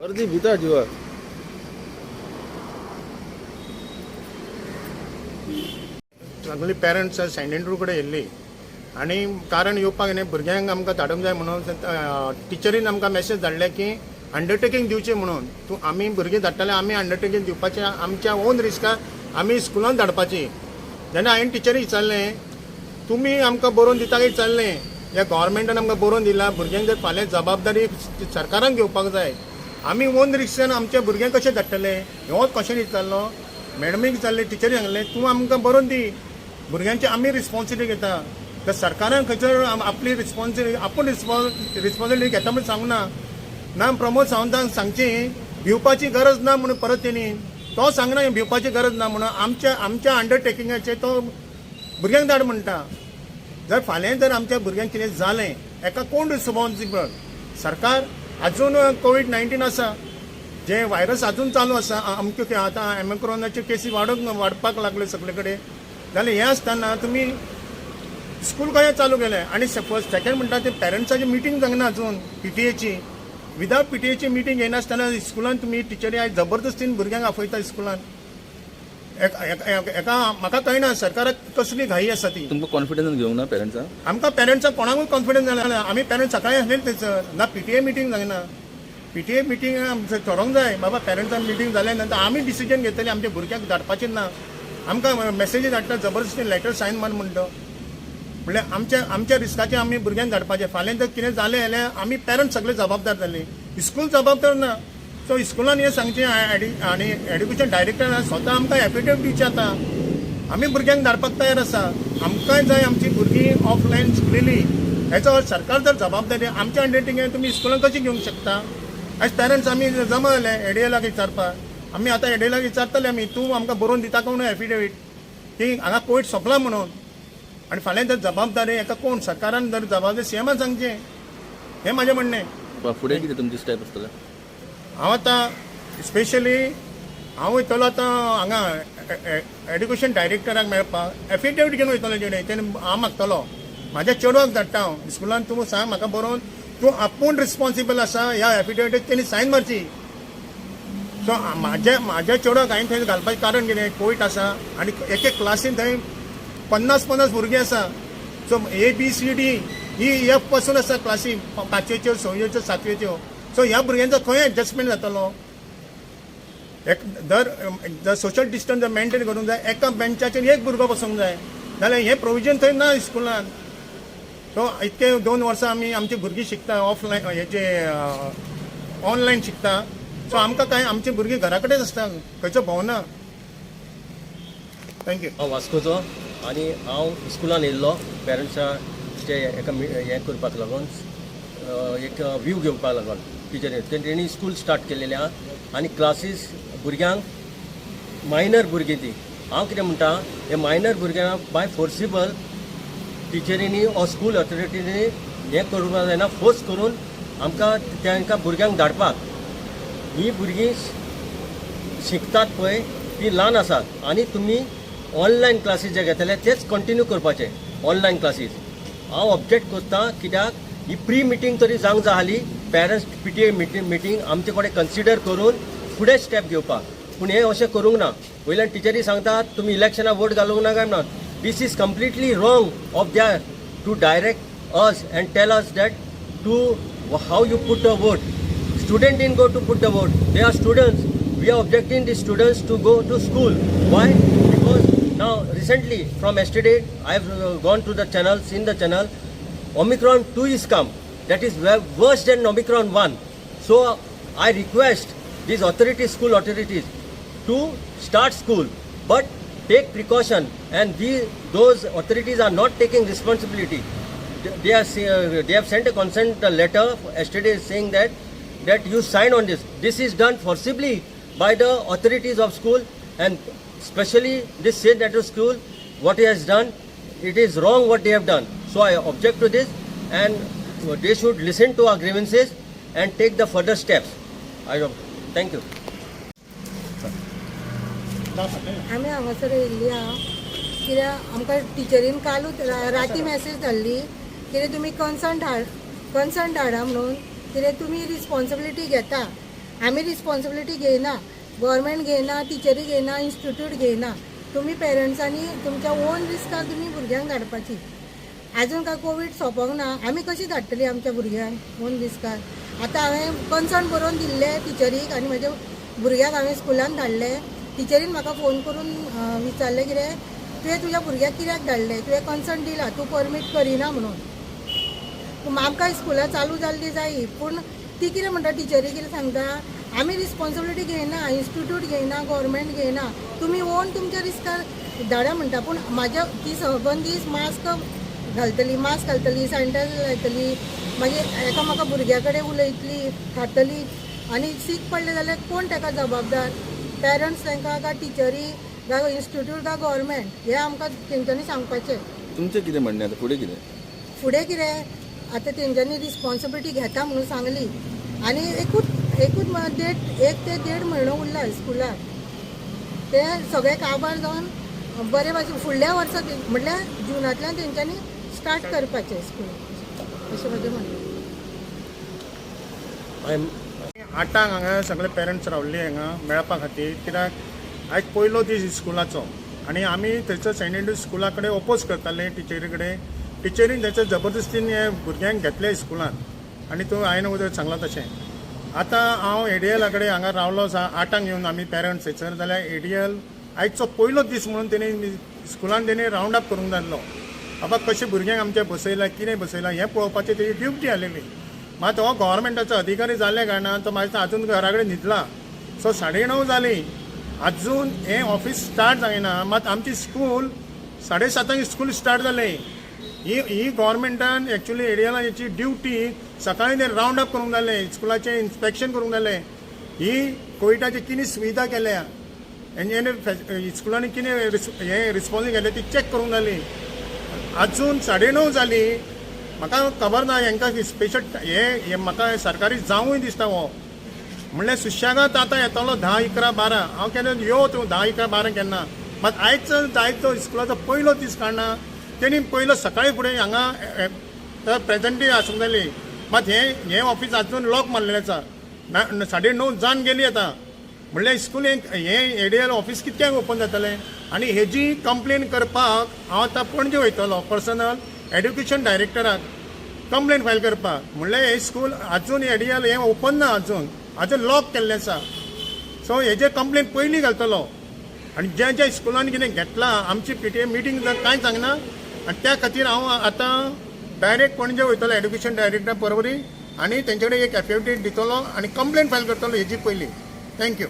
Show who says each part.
Speaker 1: अर्दी भिता जिवाक.
Speaker 2: सगळीं पेरंट्स सेंट एंड्रू कडेन येयल्ली आनी कारण येवपाक न्ही, भुरग्यांक आमकां धाडूंक जाय म्हणून टिचरीन आमकां मॅसेज धाडले की अंडरटेकींग दिवचें म्हणून. तूं आमी भुरगीं धाडटले, आमी अंडरटेकींग दिवपाचें, आमच्या ओन रिस्कार आमी स्कुलान धाडपाची. जेन्ना हांवें टिचरी विचारलें, तुमी आमकां बरोवन दिता काय विचारलें, ह्या गव्हर्मेंटान आमकां बरोवन दिलां, भुरग्यांक जर फाल्यां जबाबदारी सरकारान घेवपाक जाय, आमी ओन रिस्कान आमच्या भुरग्यांक कशें धाडटले? हो क्वेश्चन विचारलो. मॅडमीक विचारलें, टिचरी सांगलें, तूं आमकां बरोवन दी, भुरग्यांची आमी रिस्पॉन्सिबिलिटी घेता. तर सरकारान खंयसर आपली रिस्पॉन्सिबिलिटी, आपूण रिस्पॉन्सिबिलिटी घेता म्हणून सांगना ना. प्रमोद सावंतान सांगची भिवपाची गरज ना म्हणून. परत तेणी तो सांगना भिवपाची गरज ना म्हणून. आमच्या आमच्या अंडरटेकिंगाचे तो भुरग्यांक धाड म्हणटा. जर फाल्यां जर आमच्या भुरग्यांक कितें जालें, एका कोण रिस्पॉन्सिबल? सरकार. अजून कोवीड 19 आसा, जे व्हायरस अजून चालू आसा. अमक्यो आतां एमक्रोनाच्यो केसी वाडपाक लागल्यो सगळे कडेन. जाल्यार हें आसतना तुमी स्कूल कशें चालू केलें? आनी फर्स्ट सेकंड म्हणटा ते पेरंट्साची मिटींग जावंक ना अजून पीटीएची. विदावट पीटीएची मिटींग घेयनासतना स्कुलान तुमी टिचरी आयज जबरदस्तीन भुरग्यांक आपयता स्कुलान. एका म्हाका कळना सरकाराक कसली घाई आसा ती.
Speaker 1: तुमकां कॉन्फिडन्स घेवंक ना पेरंट्सांक?
Speaker 2: आमकां पेरंट्सांक कोणाकूय कॉन्फिडन्स जालें. आमी पेरंट्स सकाळी आसलेले थंयसर. ना पीटीए मिटींग जायना. पीटीए मिटींग थरोवंक जाय बाबा. पेरंट्सां मिटींग जाल्या नंतर आमी डिसिजन घेतले आमच्या भुरग्यांक धाडपाचें ना. आमकां मेसेजी धाडटा जबरदस्तीन, लेटर सायन मार म्हणटा. म्हणल्यार आमच्या आमच्या रिस्काचे आमी भुरग्यांक धाडपाचें. फाल्यां जर कितें जालें जाल्यार आमी पेरंट्स सगळे जबाबदार जाले, स्कूल जबाबदार ना. सो स्कुलान हें सांगचें आनी एड्युकेशन डायरेक्टरान स्वता आमकां एफिडेवीट दिवचें. आतां आमी भुरग्यांक धाडपाक तयार आसा. आमकांय जाय आमची भुरगीं ऑफलायन शिकलेली. हेचो सरकार जर जबाबदारी आमच्या अंडरटेकिंग तुमी स्कुलान कशी घेवंक शकता? आयज पेरंट्स आमी जमा जाले एडीएलाक विचारपाक. आमी आतां एडीएलाक विचारतले आमी, तूं आमकां बरोवन दिता काय म्हणून एफिडेवीट की हांगा कोवीड सोंपला म्हणून? आनी फाल्यां जर जबाबदारी हेका कोण? सरकारान जर जबाबदारी सीएमान सांगचें, हें म्हाजें म्हणणें.
Speaker 1: फुडें कितें तुमची स्टेप आसतले?
Speaker 2: हांव आतां स्पेशली हांव वयतलो आतां हांगा एड्युकेशन डायरेक्टराक मेळपाक. एफिडेवीट घेवन वयतलो जेणे तेणे हांव मागतलो, म्हाज्या चेडवाक धाडटा हांव स्कुलान, तूं सांग म्हाका बरोवन, तूं आपूण रिस्पॉन्सिबल आसा. ह्या एफिडेवीट तेणी सायन मारची. सो म्हाज्या म्हाज्या चेडवाक हांवें थंय घालपाचें कारण कितें? कोवीड आसा आनी एक एक क्लासीन थंय 50 50 भुरगीं आसा. So A B C D E F पासून आसा क्लासी, पांचवेच्यो, सव्वेच्यो, सातवेच्यो. सो ह्या भुरग्यांचो खंय एडजस्टमेंट जातलो? एक दर जर सोशल डिस्टन्स जर मेंटेन करूंक जाय, एका बेंचाचेर एक भुरगो बसूंक जाय, जाल्यार हें प्रोविजन थंय ना स्कुलान. सो इतके 2 वर्सां आमी आमची भुरगीं शिकता ऑफलायन, हेजे ऑनलायन शिकता. सो आमकां कांय आमची भुरगीं घरा कडेन आसता, खंयचो भोंवना. Thank you.
Speaker 3: हांव वास्कोचो आनी हांव स्कुलान येयल्लो पेरंट्साचे एका हें करपाक लागून, एक व्यू घेवपाक लागून टिचरी. तेणी स्कूल स्टार्ट केलेलें आहा आनी क्लासीस भुरग्यांक, मायनर भुरगीं ती. हांव कितें म्हणटा, हे मायनर भुरग्यांक बाय फोर्सिबल टिचरींनी ऑर स्कूल ऑथॉरिटींनी हें करूंक जायना, फोर्स करून आमकां तांकां भुरग्यांक धाडपाक. ही भुरगीं शिकतात पळय ती ल्हान आसात आनी तुमी ऑनलायन क्लासीस जे घेतले तेच कंटिन्यू करपाचे ऑनलायन क्लासीस. हांव ऑब्जेक्ट करता कित्याक ही प्री मिटींग तरी जावंक जाय आसली, पेरंट्स पीटीए मिटींग आमचे कडेन कन्सिडर करून फुडें स्टेप घेवपाक. पूण हें अशें करूंक ना. वयल्यान टिचरी सांगतात तुमी इलेक्शनाक वोट घालूंक ना काय ना. This is completely wrong of their to direct us and tell us that to how you put a vote. Student didn't go to put the vote. They are students. We are objecting the students to go to school. Why? Because now recently, from yesterday, I have gone to the channel, seen the channel. Omicron 2 is come. That is worse than Omicron 1. So I request these authorities, school authorities, to start school, but take precaution. And those authorities are not taking responsibility. They have sent a consent letter yesterday saying that you sign on this. This is done forcibly by the authorities of school and especially this St. Andrew School. What he has done, it is wrong what they have done. So I object to this and they should listen to our grievances and take the further steps. I don't. Thank you.
Speaker 4: आमी हांगासर येयल्ली आहा कित्याक आमकां टिचरीन कालूच राती message धाडली कितें तुमी कन्सर्न धाड, कन्सर्न धाडा म्हणून, कितें तुमी रिस्पॉन्सिबिलिटी घेता. आमी रिस्पॉन्सिबिलिटी घेयना, गव्हर्मेंट घेयना, टिचरी घेयना, इन्स्टिट्यूट घेयना. तुमी पेरंट्सांनी तुमच्या ओन रिस्कार तुमी भुरग्यांक धाडपाची. आजून काय कोवीड सोंपोंक ना, आमी कशी धाडटली आमच्या भुरग्यांक ओन रिस्कार? आतां हांवें कन्सर्न बरोवन दिल्लें टिचरीक आनी म्हज्या भुरग्याक हांवें स्कुलान धाडलें. टिचरीन म्हाका फोन करून विचारलें, कितें तुवें तुज्या भुरग्याक कित्याक धाडलें? तुवें कन्सर्न दिला, तूं परमीट करिना म्हणून. पूण आमकां स्कुलां चालू जाल्ली जायी, पूण ती कितें म्हणटा, टिचरी कितें सांगता, आमी रिस्पॉन्सिबिलिटी घेयना, इन्स्टिट्यूट घेयना, गव्हर्मेंट घेयना, तुमी ओन तुमच्या रिस्कार धाडा म्हणटा. पूण म्हाज्या ती सबंद दीस मास्क घालतली, मास्क घालतली, सॅनिटायझर लायतली, मागीर एकामेका भुरग्या कडेन उलयतली, खातली आनी सीक पडले जाल्यार कोण ताका जबाबदार? पेरंट्स तांकां काय टिचरी काय इन्स्टिट्यूट काय गव्हर्मेंट? हें आमकां तेंच्यांनी सांगपाचें.
Speaker 1: तुमचें कितें म्हणणें आतां फुडें कितें?
Speaker 4: फुडें कितें, आतां तेंच्यांनी रिस्पॉन्सिबिलिटी घेता म्हणून सांगली आनी एकूच एकूच देड 1 ते 1.5 म्हयनो उरला स्कुलाक. ते सगळे काबार जावन बरे भाशेन फुडल्या वर्सा म्हटल्यार जुनांतल्यान तेंच्यांनी स्टार्ट करपाचें स्कूल, अशें म्हजें म्हणणें.
Speaker 3: I am
Speaker 2: 8ांक हांगा सगळे पेरंट्स रावल्ले हांगा मेळपा खातीर, कित्याक आयज पयलो दीस स्कुलाचो आनी आमी थंयसर सेंट एंड्रू स्कुला कडेन ओपोज करताले टिचरी कडेन. टिचरीन थंयसर जबरदस्तीन हे भुरग्यांक घेतले स्कुलान आनी तूं हांवें वयर सांगलां तशें. आतां हांव एडीएला कडेन हांगा रावलो आसा 8ांक येवन आमी पेरंट्स थंयसर, जाल्यार एडीएल आयचो पयलो दीस म्हणून तेणी स्कुलान तेणी रावंड अप करूंक जाल्लो. बाबा, कशें भुरग्यांक आमचे बसयला, कितें बसयला हें पळोवपाची तेजी ड्युटी आसलेली. मात हो गव्हर्मेंटाचो अधिकारी जाल्ल्या कारणान तो मागीर अजून घरा कडेन न्हिदला. सो 9:30 जालीं, अजून हें ऑफीस स्टार्ट जायना. मात आमची स्कूल 7:30 स्कूल स्टार्ट जालें. ही ही गव्हर्मेंटान एक्चुली एडिएला हेची ड्युटी सकाळी ते रावंड अप करूंक जालें, स्कुलाचें इन्स्पेक्शन करूंक जालें, ही कोविडाची कितें सुविधा केल्या, हेंचे स्कुलांनी कितें हें रिस्पॉन्स केलें ती चॅक करूंक जाली. अजून 9:30 जाली. म्हाका खबर ना हेंकां स्पेशल हे हे म्हाका सरकारी जावूय दिसता. हो म्हणल्यार सुशेगाद आतां येतलो 10, 11, 12. हांव केन्ना यो तूं 10, 11, 12 केन्ना. मात आयज आयचो स्कुलाचो पयलो दीस काडना तेणी पयलो सकाळी फुडें हांगा प्रेझेंटूय आसूंक जाली. मात हें हें ऑफीस अजून लॉक मारलेलें आसा. ना 9:30 जावन गेली आतां. म्हणल्यार स्कूल हें एडीएल ऑफीस कितक्यांक ओपन जातलें? आनी हेजी कंप्लेन करपाक हांव आतां पणजे वयतलो, पर्सनल एड्युकेशन डायरेक्टराक कंप्लेन फायल करपाक. म्हणल्यार हें स्कूल अजून एडीएल हें ओपन ना, अजून अजून लॉक केल्लें आसा. सो हेजे कंप्लेन पयलीं घालतलो आनी ज्या ज्या स्कुलांनी कितें घेतलां आमची पीटीए मिटींग कांय सांगना. आनी त्या खातीर हांव आतां डायरेक्ट पणजे वयतलो एड्युकेशन डायरेक्टर परवरी आनी तेंचे कडेन एक एफिडेवीट दितलो आनी कंप्लेन फायल करतलो हेजी पयलीं. Thank you.